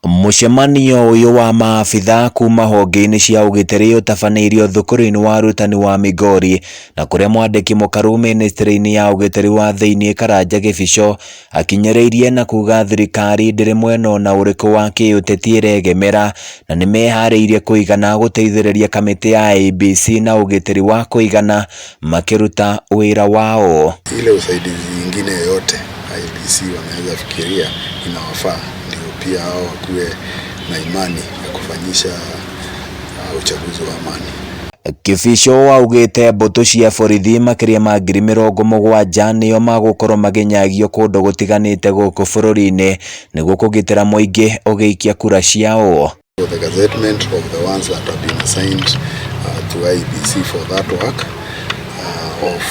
Mũcemanio ũyũ wa maabitha kuma honge-inĩ cia ũgitĩri ũtabanĩirio thukuru-inĩ wa arutani wa Migori na kũrĩa mwandĩki mũkaru mĩnĩstrĩ-inĩ ya ũgitĩri wa thĩinĩ Karanja Gĩbico akinyĩrĩirie na kuga thirikari ndĩrĩ mwena ona ũrĩkũ wa kĩũteti ĩregemera na nĩmeharĩirie kũigana gũteithĩrĩria kamĩtĩ ya IEBC na ũgitĩri wa kũigana makĩruta wĩra wao. Ile usaidizi ingine yoyote IEBC wanaweza fikiria inawafaa, ndio pia hao wakuwe na imani ya kufanyisha uchaguzi wa amani. Kibicho augĩte mbũtũ cia borithi makĩria ma 70,000 nĩo magũkorwo makĩnyagio kũndũ gũtiganĩte gũkũ bũrũri-inĩ nĩguo kũgitĩra mũingĩ ũgĩikia kura ciao. For the gazettement of the ones that have been assigned to IEBC for that work of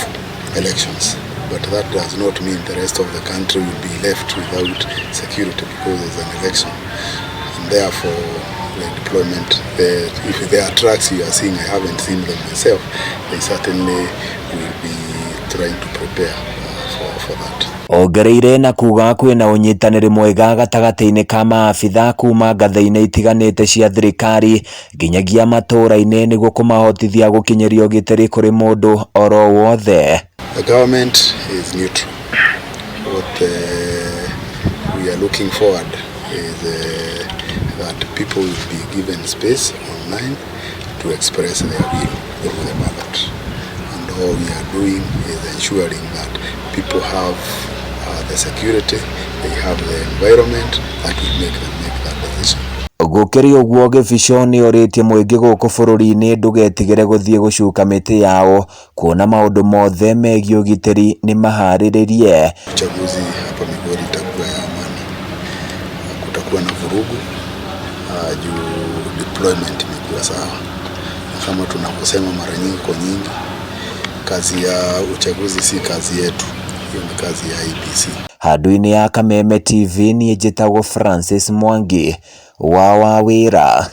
elections. But that does not mean the rest of the country will be left without security because there's an election. And therefore, the deployment, if there are trucks you are seeing, I haven't seen them myself, they certainly will be trying to prepare for that. Ongereire na kuga kwĩna ũnyitanĩri mwega gatagatĩ-inĩ ka maabitha kuma ngathĩ-inĩ itiganĩte cia thirikari nginyagia matũũra-inĩ nĩguo kũmahotithia gũkinyĩria ũgitĩri kũrĩ mũndũ oro wothe. The government is neutral. What we are looking forward is that people will be given space online to express their will through the ballot. And all we are doing is ensuring that people have the security, they have the environment that will make them make that decision. Gũkĩrĩ ũguo Gĩbico nĩorĩtie mũingĩ gũkũ bũrũri-inĩ ndũgetigĩre gũthiĩ gũcuka mĩtĩ yao kuona maũndũ mothe megiĩ ũgitĩri nĩmaharĩrĩrie. Uchaguzi hapa Migori itakuwa ya amani, kutakuwa na vurugu juu deployment imekuwa sawa, na kama tunavyosema mara nyingi kwa nyingi, kazi ya uchaguzi si kazi yetu, hiyo ni kazi ya IEBC. Handũ-inĩ ya Kameme TV niĩ njĩtagwo Francis Mwangi wa Wawĩra.